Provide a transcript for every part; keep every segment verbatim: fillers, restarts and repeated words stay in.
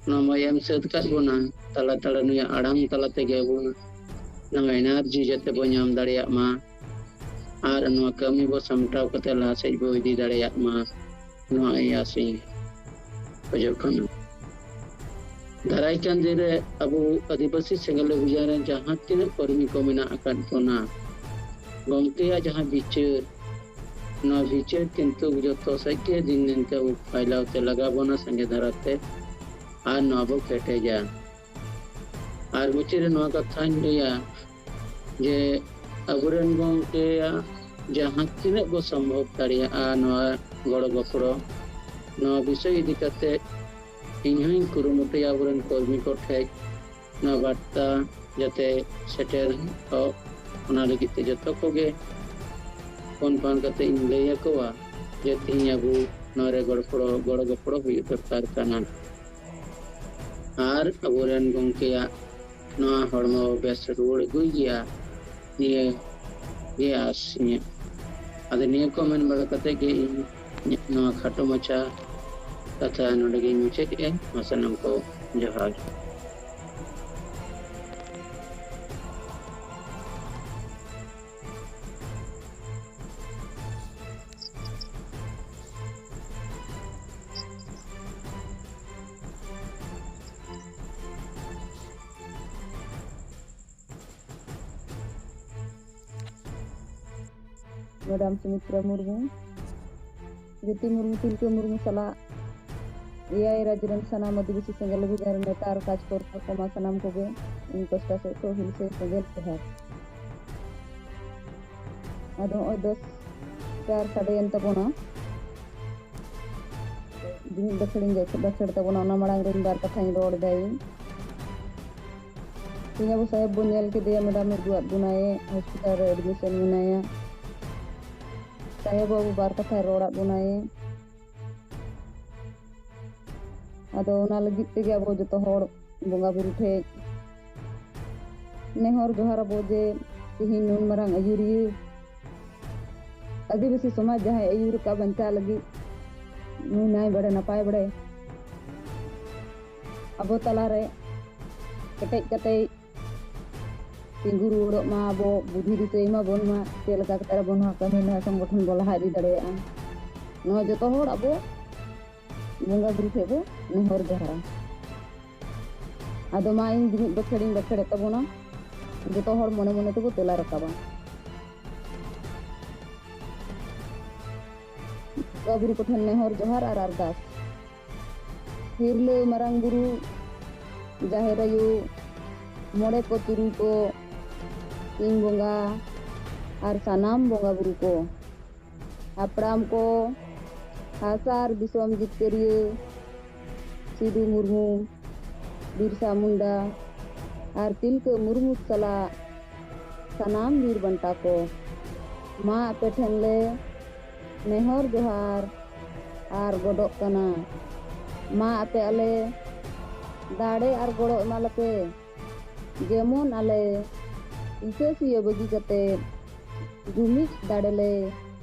ᱱᱚᱣᱟ ᱢᱟᱭ ᱮᱢ ᱥᱟᱹᱛ ᱠᱟᱫ ᱵᱚᱱᱟ, ᱛᱟᱞᱟ ᱛᱟᱞᱟ ᱱᱩᱭᱟᱜ ᱟᱲᱟᱝ ᱛᱟᱞᱟ ᱛᱮᱜᱮ ᱟᱵᱚ ᱱᱚᱣᱟ ᱮᱱᱟᱨᱡᱤ ᱡᱟᱛᱮ ᱵᱚ ᱧᱟᱢ ᱫᱟᱲᱮᱭᱟᱜ ᱢᱟ ᱟᱨ ᱱᱚᱣᱟ ᱠᱟᱹᱢᱤ ᱵᱚ ᱥᱟᱢᱴᱟᱣ ᱠᱟᱛᱮ ᱞᱟᱦᱟ ᱥᱮᱫ ᱵᱚ ᱤᱫᱤ ᱫᱟᱲᱮᱭᱟᱜ ᱢᱟ, ᱱᱚᱣᱟ ᱤᱧ ᱟᱥ ᱤᱧ ᱠᱷᱚᱡᱚᱜ ᱠᱟᱱᱟ᱾ ᱫᱟᱨᱟᱭ ᱠᱟᱱ ᱫᱤᱱ ᱨᱮ ᱟᱵᱚ ᱟᱹᱫᱤᱵᱟᱹᱥᱤ ᱥᱮᱸᱜᱮᱞ ᱚᱵᱷᱤᱡᱟᱱ ᱨᱮᱱ ᱡᱟᱦᱟᱸ ᱛᱤᱱᱟᱹᱜ ᱠᱚᱨᱢᱤ ᱠᱚ ᱢᱮᱱᱟᱜ ᱟᱠᱟᱫ ᱵᱚᱱᱟ, ᱜᱚᱢᱠᱮᱭᱟᱜ ᱡᱟᱦᱟᱸ ᱵᱤᱪᱟᱹᱨ, ᱱᱚᱣᱟ ᱵᱤᱪᱟᱹᱨ ᱠᱤᱱᱛᱩ ᱡᱚᱛᱚ ᱥᱮᱫ ᱜᱮ ᱫᱤᱱ ᱫᱤᱱ ᱛᱮ ᱟᱵᱚ ᱯᱷᱟᱭᱞᱟᱣ ᱛᱮ ᱞᱟᱜᱟᱣ ᱵᱚᱱᱟ ᱥᱟᱸᱜᱮ ᱫᱷᱟᱨᱟ ᱛᱮ, ᱟᱨ ᱱᱚᱣᱟ ᱵᱚ ᱠᱮᱴᱮᱡᱟ᱾ ᱟᱨ ᱢᱩᱪᱟᱹᱫ ᱨᱮ ᱱᱚᱣᱟ ᱠᱟᱛᱷᱟᱧ ᱞᱟᱹᱭᱟ ᱡᱮ ᱟᱵᱚᱨᱮᱱ ᱜᱚᱢᱠᱮᱭᱟᱜ ᱡᱟᱦᱟᱸ ᱛᱤᱱᱟᱹᱜ ᱵᱚ ᱥᱚᱢᱵᱷᱚᱵ ᱫᱟᱲᱮᱭᱟᱜᱼᱟ ᱱᱚᱣᱟ ᱜᱚᱲᱚ ᱜᱚᱯᱚᱲᱚ, ᱱᱚᱣᱟ ᱵᱤᱥᱚᱭ ᱤᱫᱤ ᱠᱟᱛᱮ ᱤᱧ ᱦᱚᱸᱧ ᱠᱩᱨᱩᱢᱩᱴᱩᱭᱟ ᱟᱵᱚᱨᱮᱱ ᱠᱚᱨᱢᱤ ᱠᱚ ᱴᱷᱮᱡ ᱱᱚᱣᱟ ᱵᱟᱨᱛᱟ ᱡᱟᱛᱮ ᱥᱮᱴᱮᱨ ᱦᱚᱸ, ᱚᱱᱟ ᱞᱟᱹᱜᱤᱫ ᱛᱮ ᱡᱚᱛᱚ ᱠᱚᱜᱮ ᱯᱷᱳᱱ ᱯᱷᱟᱱ ᱠᱟᱛᱮ ᱤᱧ ᱞᱟᱹᱭ ᱟᱠᱚᱣᱟ ᱡᱮ ᱛᱤᱦᱤᱧ ᱟᱵᱚ ᱱᱚᱣᱟ ᱨᱮ ᱜᱚᱲᱚ ᱜᱚᱯᱚᱲᱚ ᱦᱩᱭᱩᱜ ᱫᱚᱨᱠᱟᱨ ᱠᱟᱱᱟ᱾ ᱟᱨ ᱟᱵᱚᱨᱮᱱ ᱜᱚᱢᱠᱮᱭᱟᱜ ᱱᱚᱣᱟ ᱦᱚᱲᱢᱚ ᱵᱮᱥ ᱨᱩᱣᱟᱹᱲ ᱟᱹᱜᱩᱭ ᱜᱮᱭᱟ, ᱱᱤᱭᱟᱹ ᱜᱮ ᱟᱥ ᱤᱧᱟᱹᱜ᱾ ᱟᱫᱚ ᱱᱤᱭᱟᱹ ᱠᱚ ᱢᱮᱱ ᱵᱟᱲᱟ ᱠᱟᱛᱮ ᱜᱮ ᱤᱧ ᱱᱚᱣᱟ ᱠᱷᱟᱴᱚ ᱢᱟᱪᱷᱟ ᱠᱟᱛᱷᱟ ᱱᱚᱰᱮ ᱜᱤᱧ ᱢᱩᱪᱟᱹᱫᱮᱜᱼᱟ᱾ ᱢᱟ ᱥᱟᱱᱟᱢ ᱠᱚ ᱡᱚᱦᱟᱨ᱾ ᱢᱮᱰᱟᱢ ᱥᱩᱢᱤᱛᱨᱟ ᱢᱩᱨᱢᱩ, ᱡᱳᱛᱤ ᱢᱩᱨᱢᱩ, ᱛᱤᱞᱠᱟᱹ ᱢᱩᱨᱢᱩ ᱥᱟᱞᱟᱜ ᱮᱭᱟᱭ ᱨᱟᱡᱽ ᱨᱮᱱ ᱥᱟᱱᱟᱢ ᱟᱹᱫᱤᱵᱟᱹᱥᱤ ᱥᱮᱸᱜᱮᱞ ᱚᱵᱷᱤᱡᱟᱱ ᱨᱮᱱ ᱱᱮᱛᱟ ᱟᱨ ᱠᱟᱡᱽ ᱠᱚᱨᱛᱟ ᱠᱚ ᱢᱟ ᱥᱟᱱᱟᱢ ᱠᱚᱜᱮ ᱤᱧ ᱯᱟᱥᱴᱟ ᱥᱮᱫ ᱠᱷᱚᱱ ᱦᱩᱞᱥᱟᱹᱭ ᱥᱮᱸᱜᱮᱞ ᱡᱚᱦᱟᱨ᱾ ᱟᱫᱚ ᱱᱚᱜᱼᱚᱭ ᱫᱚᱥ ᱪᱟᱨ ᱥᱟᱰᱮᱭᱮᱱ ᱛᱟᱵᱚᱱᱟ᱾ ᱡᱩᱢᱤᱫ ᱵᱟᱠᱷᱮᱲᱤᱧ ᱵᱟᱠᱷᱮᱲ ᱛᱟᱵᱚᱱᱟ, ᱚᱱᱟ ᱢᱟᱲᱟᱝ ᱨᱮᱧ ᱵᱟᱨ ᱠᱟᱛᱷᱟᱧ ᱨᱚᱲ ᱫᱟᱹᱧ᱾ ᱛᱮᱦᱮᱧ ᱟᱵᱚ ᱥᱟᱦᱮᱵ ᱵᱚᱱ ᱧᱮᱞ ᱠᱮᱫᱮᱭᱟ, ᱢᱮᱰᱟᱢ ᱮ ᱨᱩᱣᱟᱹᱜ ᱵᱚᱱᱟᱭᱮ, ᱦᱚᱥᱯᱤᱴᱟᱞ ᱨᱮ ᱮᱰᱢᱤᱥᱚᱱ ᱢᱮᱱᱟᱭᱟ᱾ ᱥᱟᱦᱮᱵ ᱵᱟᱹᱵᱩ ᱵᱟᱨ ᱠᱟᱛᱷᱟᱭ ᱨᱚᱲᱟᱫ ᱵᱚᱱᱟᱭᱮ᱾ ᱟᱫᱚ ᱚᱱᱟ ᱞᱟᱹᱜᱤᱫ ᱛᱮᱜᱮ ᱟᱵᱚ ᱡᱚᱛᱚ ᱦᱚᱲ ᱵᱚᱸᱜᱟ ᱵᱩᱨᱩ ᱴᱷᱮᱡ ᱱᱮᱦᱚᱨ ᱡᱚᱦᱟᱨ ᱟᱵᱚ ᱡᱮ ᱛᱮᱦᱮᱧ ᱱᱩᱱ ᱢᱟᱨᱟᱝ ᱟᱹᱭᱩᱨᱤᱭᱟᱹ ᱟᱹᱫᱤᱵᱟᱹᱥᱤ ᱥᱚᱢᱟᱡᱽ ᱡᱟᱦᱟᱸᱭ ᱟᱹᱭᱩᱨ ᱟᱠᱟᱫ ᱵᱟᱧᱪᱟᱣ ᱞᱟᱹᱜᱤᱫ ᱱᱩᱭ ᱱᱟᱭ ᱵᱟᱲᱮ ᱱᱟᱯᱟᱭ ᱵᱟᱲᱮ ᱟᱵᱚ ᱛᱟᱞᱟᱨᱮ ᱠᱮᱴᱮᱡ ᱠᱟᱛᱮ ᱛᱤᱸᱜᱩ ᱨᱩᱣᱟᱹᱲᱚᱜ ᱢᱟ, ᱟᱵᱚ ᱵᱩᱫᱷᱤ ᱫᱤᱥᱟᱹ ᱮᱢᱟ ᱵᱚᱱ ᱢᱟ, ᱪᱮᱫ ᱞᱮᱠᱟ ᱠᱟᱛᱮ ᱟᱵᱚ ᱱᱚᱣᱟ ᱠᱟᱹᱢᱤ, ᱱᱚᱣᱟ ᱥᱚᱝᱜᱚᱴᱷᱚᱱ ᱵᱚ ᱞᱟᱦᱟ ᱤᱫᱤ ᱫᱟᱲᱮᱭᱟᱜᱼᱟ᱾ ᱱᱚᱣᱟ ᱡᱚᱛᱚ ᱦᱚᱲ ᱟᱵᱚ ᱵᱚᱸᱜᱟ ᱵᱩᱨᱩ ᱴᱷᱮᱱ ᱵᱚ ᱱᱮᱦᱚᱨ ᱡᱚᱦᱟᱨᱟ᱾ ᱟᱫᱚ ᱢᱟ, ᱤᱧ ᱡᱩᱢᱤᱫ ᱵᱟᱠᱷᱮᱲᱤᱧ ᱵᱟᱠᱷᱮᱲᱮᱫ ᱛᱟᱵᱚᱱᱟ, ᱡᱚᱛᱚ ᱦᱚᱲ ᱢᱚᱱᱮ ᱢᱚᱱᱮ ᱛᱮᱵᱚ ᱛᱮᱞᱟ ᱨᱟᱠᱟᱵᱟ᱾ ᱵᱚᱸᱜᱟ ᱵᱩᱨᱩ ᱠᱚᱴᱷᱮᱱ ᱱᱮᱦᱚᱨ ᱡᱚᱦᱟᱨ ᱟᱨ ᱟᱨᱫᱟᱥ᱾ ᱦᱤᱨᱞᱟᱹ ᱢᱟᱨᱟᱝ ᱵᱩᱨᱩ, ᱡᱟᱦᱮᱨ ᱟᱭᱳ, ᱢᱚᱬᱮ ᱠᱚ ᱛᱩᱨᱩᱭ ᱠᱚ, ᱥᱤᱧ ᱵᱚᱸᱜᱟ ᱟᱨ ᱥᱟᱱᱟᱢ ᱵᱚᱸᱜᱟ ᱵᱩᱨᱩ ᱠᱚ, ᱦᱟᱯᱲᱟᱢ ᱠᱚ, ᱦᱟᱥᱟ ᱟᱨ ᱫᱤᱥᱚᱢ ᱡᱤᱛᱠᱟᱹᱨᱤᱭᱟᱹ ᱥᱤᱫᱩ ᱢᱩᱨᱢᱩ, ᱵᱤᱨᱥᱟ ᱢᱩᱱᱰᱟ ᱟᱨ ᱛᱤᱞᱠᱟᱹ ᱢᱩᱨᱢᱩ ᱥᱟᱞᱟᱜ ᱥᱟᱱᱟᱢ ᱵᱤᱨ ᱵᱟᱱᱴᱟ ᱠᱚ, ᱢᱟ ᱟᱯᱮ ᱴᱷᱮᱱ ᱞᱮ ᱱᱮᱦᱚᱨ ᱡᱚᱦᱟᱨ ᱟᱨ ᱜᱚᱰᱚᱜ ᱠᱟᱱᱟ᱾ ᱢᱟ ᱟᱯᱮ ᱟᱞᱮ ᱫᱟᱲᱮ ᱟᱨ ᱜᱚᱲᱚ ᱮᱢᱟ ᱞᱮᱯᱮ, ᱡᱮᱢᱚᱱ ᱟᱞᱮ ᱦᱤᱥᱟᱹ ᱥᱩᱭᱟᱹ ᱵᱟᱹᱜᱤ ᱠᱟᱛᱮ ᱡᱩᱢᱤᱫ ᱫᱟᱲᱮ ᱞᱮ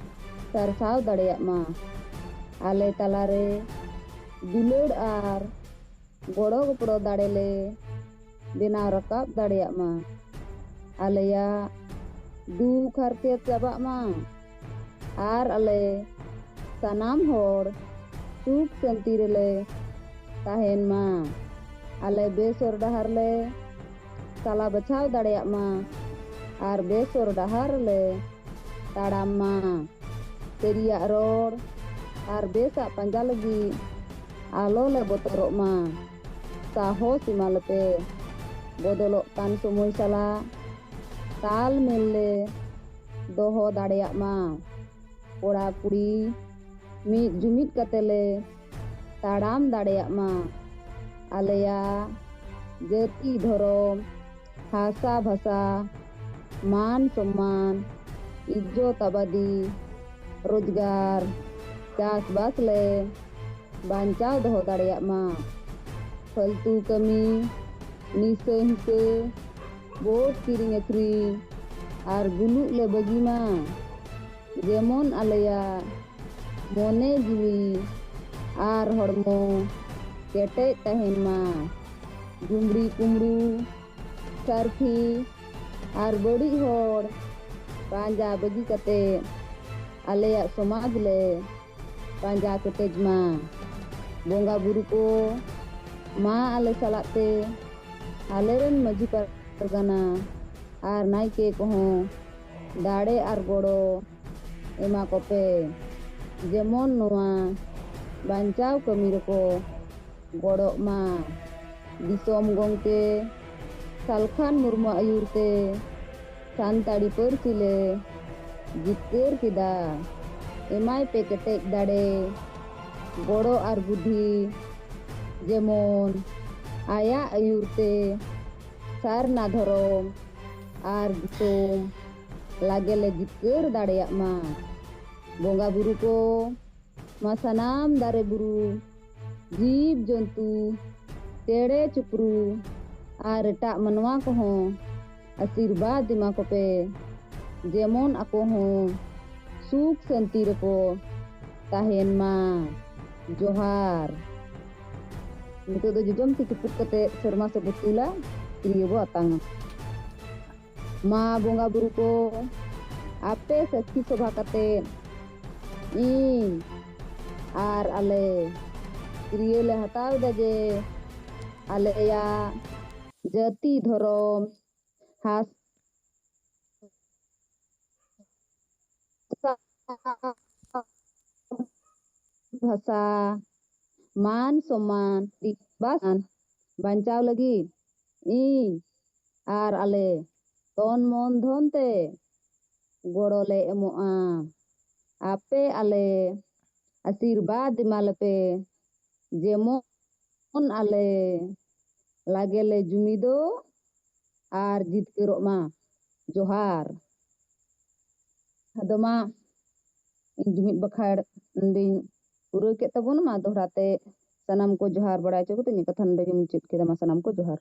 ᱥᱟᱨᱥᱟᱣ ᱫᱟᱲᱮᱭᱟᱜ ᱢᱟ᱾ ᱟᱞᱮ ᱛᱟᱞᱟᱨᱮ ᱫᱩᱞᱟᱹᱲ ᱟᱨ ᱜᱚᱲᱚ ᱜᱚᱯᱚᱲᱚ ᱫᱟᱲᱮ ᱞᱮ ᱵᱮᱱᱟᱣ ᱨᱟᱠᱟᱵ ᱫᱟᱲᱮᱭᱟᱜ ᱢᱟ᱾ ᱟᱞᱮᱭᱟᱜ ᱫᱩᱠ ᱦᱟᱨᱠᱮᱛ ᱪᱟᱵᱟᱜ ᱢᱟ ᱟᱨ ᱟᱞᱮ ᱥᱟᱱᱟᱢ ᱦᱚᱲ ᱥᱩᱠ ᱥᱟᱹᱱᱛᱤ ᱨᱮᱞᱮ ᱛᱟᱦᱮᱱ ᱢᱟ᱾ ᱟᱞᱮ ᱵᱮᱥ ᱦᱚᱨ ᱰᱟᱦᱟᱨ ᱞᱮ ᱥᱟᱞᱟ ᱵᱟᱪᱷᱟᱣ ᱫᱟᱲᱮᱭᱟᱜ ᱢᱟ ᱟᱨ ᱵᱮᱥ ᱦᱚᱨ ᱰᱟᱦᱟᱨ ᱞᱮ ᱛᱟᱲᱟᱢ ᱢᱟ᱾ ᱥᱟᱹᱨᱤᱭᱟᱜ ᱨᱚᱲ ᱟᱨ ᱵᱮᱥᱟᱜ ᱯᱟᱸᱡᱟ ᱞᱟᱹᱜᱤᱫ ᱟᱞᱚ ᱞᱮ ᱵᱚᱛᱚᱨᱚᱜ ᱢᱟ᱾ ᱥᱟᱦᱚᱥ ᱮᱢᱟ ᱞᱮᱯᱮ᱾ ᱵᱚᱫᱚᱞᱚᱜ ᱠᱟᱱ ᱥᱚᱢᱚᱭ ᱥᱟᱞᱟᱜ ᱛᱟᱞ ᱢᱮᱞ ᱞᱮ ᱫᱚᱦᱚ ᱫᱟᱲᱮᱭᱟᱜ ᱢᱟ᱾ ᱠᱚᱲᱟ ᱠᱩᱲᱤ ᱢᱤᱫ ᱡᱩᱢᱤᱫ ᱠᱟᱛᱮ ᱞᱮ ᱛᱟᱲᱟᱢ ᱫᱟᱲᱮᱭᱟᱜ ᱢᱟ᱾ ᱟᱞᱮᱭᱟᱜ ᱡᱟᱹᱛᱤ, ᱫᱷᱚᱨᱚᱢ, ᱦᱟᱥᱟ ᱵᱷᱟᱥᱟ, ᱢᱟᱱ ᱥᱚᱢᱢᱟᱱ, ᱤᱡᱽᱡᱚᱛ ᱟᱵᱟᱫᱤ, ᱨᱳᱡᱽᱜᱟᱨ, ᱪᱟᱥᱵᱟᱥ ᱞᱮ ᱵᱟᱧᱪᱟᱣ ᱫᱚᱦᱚ ᱫᱟᱲᱮᱭᱟᱜ ᱢᱟ᱾ ᱯᱷᱟᱹᱞᱛᱩ ᱠᱟᱹᱢᱤ, ᱱᱤᱥᱟᱹ ᱦᱤᱥᱟᱹ, ᱵᱷᱳᱴ ᱠᱤᱨᱤᱧ ᱟᱹᱠᱷᱨᱤᱧ ᱟᱨ ᱵᱩᱞᱩᱜ ᱞᱮ ᱵᱟᱹᱜᱤ ᱢᱟ᱾ ᱡᱮᱢᱚᱱ ᱟᱞᱮᱭᱟᱜ ᱢᱚᱱᱮ ᱡᱤᱣᱤ ᱟᱨ ᱦᱚᱲᱢᱚ ᱠᱮᱴᱮᱡ ᱛᱟᱦᱮᱱ ᱢᱟ᱾ ᱡᱩᱢᱲᱤ ᱠᱩᱢᱲᱩ, ᱥᱟᱨᱯᱷᱤ ᱟᱨ ᱵᱟᱹᱲᱤᱡ ᱦᱚᱲ ᱯᱟᱸᱡᱟ ᱵᱟᱹᱜᱤ ᱠᱟᱛᱮ ᱟᱞᱮᱭᱟᱜ ᱥᱚᱢᱟᱡᱽ ᱞᱮ ᱯᱟᱸᱡᱟ ᱠᱮᱴᱮᱡ ᱢᱟ᱾ ᱵᱚᱸᱜᱟ ᱵᱩᱨᱩ ᱠᱚ, ᱢᱟ ᱟᱞᱮ ᱥᱟᱞᱟᱜ ᱛᱮ ᱟᱞᱮᱨᱮᱱ ᱢᱟᱹᱡᱷᱤ ᱯᱟᱨᱜᱟᱱᱟ ᱟᱨ ᱱᱟᱭᱠᱮ ᱠᱚᱦᱚᱸ ᱫᱟᱲᱮ ᱟᱨ ᱜᱚᱲᱚ ᱮᱢᱟ ᱠᱚᱯᱮ, ᱡᱮᱢᱚᱱ ᱱᱚᱣᱟ ᱵᱟᱧᱪᱟᱣ ᱠᱟᱹᱢᱤ ᱨᱮᱠᱚ ᱜᱚᱲᱚᱜ ᱢᱟ᱾ ᱫᱤᱥᱚᱢ ᱜᱚᱢᱠᱮ ᱥᱟᱞᱠᱷᱟᱱ ᱢᱩᱨᱢᱩ ᱟᱹᱭᱩᱨ ᱛᱮ ᱥᱟᱱᱛᱟᱲᱤ ᱯᱟᱹᱨᱥᱤ ᱞᱮ ᱡᱤᱛᱠᱟᱹᱨ ᱠᱮᱫᱟ᱾ ᱮᱢᱟᱭ ᱯᱮ ᱠᱮᱴᱮᱡ ᱫᱟᱲᱮ, ᱜᱚᱲᱚ ᱟᱨ ᱵᱩᱫᱷᱤ, ᱡᱮᱢᱚᱱ ᱟᱭᱟᱜ ᱟᱹᱭᱩᱨ ᱛᱮ ᱥᱟᱨᱱᱟ ᱫᱷᱚᱨᱚᱢ ᱟᱨ ᱫᱤᱥᱚᱢ ᱞᱟᱜᱮ ᱞᱮ ᱡᱤᱛᱠᱟᱹᱨ ᱫᱟᱲᱮᱭᱟᱜ ᱢᱟ᱾ ᱵᱚᱸᱜᱟ ᱵᱩᱨᱩ ᱠᱚ, ᱢᱟ ᱥᱟᱱᱟᱢ ᱫᱟᱨᱮ ᱵᱩᱨᱩ, ᱡᱤᱵᱽ ᱡᱚᱱᱛᱩ, ᱪᱮᱬᱮ ᱪᱤᱯᱨᱩ ᱟᱨ ᱮᱴᱟᱜ ᱢᱟᱱᱣᱟ ᱠᱚᱦᱚᱸ ᱟᱥᱤᱨᱵᱟᱫᱽ ᱮᱢᱟ ᱠᱚᱯᱮ, ᱡᱮᱢᱚᱱ ᱟᱠᱚ ᱦᱚᱸ ᱥᱩᱠ ᱥᱟᱹᱱᱛᱤ ᱨᱮᱠᱚ ᱛᱟᱦᱮᱱ ᱢᱟ᱾ ᱡᱚᱦᱟᱨ᱾ ᱱᱤᱛᱚᱜ ᱫᱚ ᱡᱚᱡᱚᱢ ᱛᱤ ᱪᱩᱯᱩᱫ ᱠᱟᱛᱮ ᱥᱮᱨᱢᱟ ᱥᱮᱫ ᱵᱚ ᱛᱩᱞᱟ, ᱛᱤᱨᱭᱳ ᱵᱚ ᱟᱛᱟᱝᱟ᱾ ᱢᱟ ᱵᱚᱸᱜᱟ ᱵᱩᱨᱩ ᱠᱚ, ᱟᱯᱮ ᱥᱟᱹᱠᱷᱤ ᱥᱚᱵᱷᱟ ᱠᱟᱛᱮ ᱤᱧ ᱟᱨ ᱟᱞᱮ ᱛᱤᱨᱭᱳ ᱞᱮ ᱦᱟᱛᱟᱣ ᱮᱫᱟ ᱡᱮ ᱟᱞᱮᱭᱟᱜ ᱡᱟᱹᱛᱤ ᱫᱷᱚᱨᱚᱢ ᱦᱟᱥᱟ ᱵᱷᱟᱥᱟ, ᱢᱟᱱ ᱥᱚᱢᱢᱟᱱ, ᱫᱤᱵᱟᱥᱟᱱ ᱵᱟᱧᱪᱟᱣ ᱞᱟᱹᱜᱤᱫ ᱤᱧ ᱟᱨ ᱟᱞᱮ ᱛᱚᱱ ᱢᱚᱱ ᱫᱷᱚᱱ ᱛᱮ ᱜᱚᱲᱚ ᱞᱮ ᱮᱢᱚᱜᱼᱟ᱾ ᱟᱯᱮ ᱟᱞᱮ ᱟᱥᱤᱨᱵᱟᱫᱽ ᱮᱢᱟ ᱞᱮᱯᱮ, ᱡᱮᱢᱚᱱ ᱟᱞᱮ ᱞᱟᱜᱮ ᱞᱮ ᱡᱩᱢᱤᱫᱚᱜ ᱟᱨ ᱡᱤᱛᱠᱟᱹᱨᱚᱜ ᱢᱟ᱾ ᱡᱚᱦᱟᱨ᱾ ᱟᱫᱚ ᱢᱟ, ᱤᱧ ᱡᱩᱢᱤᱫ ᱵᱟᱠᱷᱟᱲ ᱱᱚᱸᱰᱮᱧ ᱯᱩᱨᱟᱹᱣ ᱠᱮᱫ ᱛᱟᱵᱚᱱ᱾ ᱢᱟ ᱫᱚᱦᱲᱟ ᱛᱮ ᱥᱟᱱᱟᱢ ᱠᱚ ᱡᱚᱦᱟᱨ ᱵᱟᱲᱟᱭ ᱦᱚᱪᱚ ᱠᱟᱛᱮ ᱤᱧᱟᱹᱜ ᱠᱟᱛᱷᱟ ᱱᱚᱸᱰᱮ ᱜᱮ ᱢᱩᱪᱟᱹᱫ ᱠᱮᱫᱟ᱾ ᱢᱟ ᱥᱟᱱᱟᱢ ᱠᱚ ᱡᱚᱦᱟᱨ᱾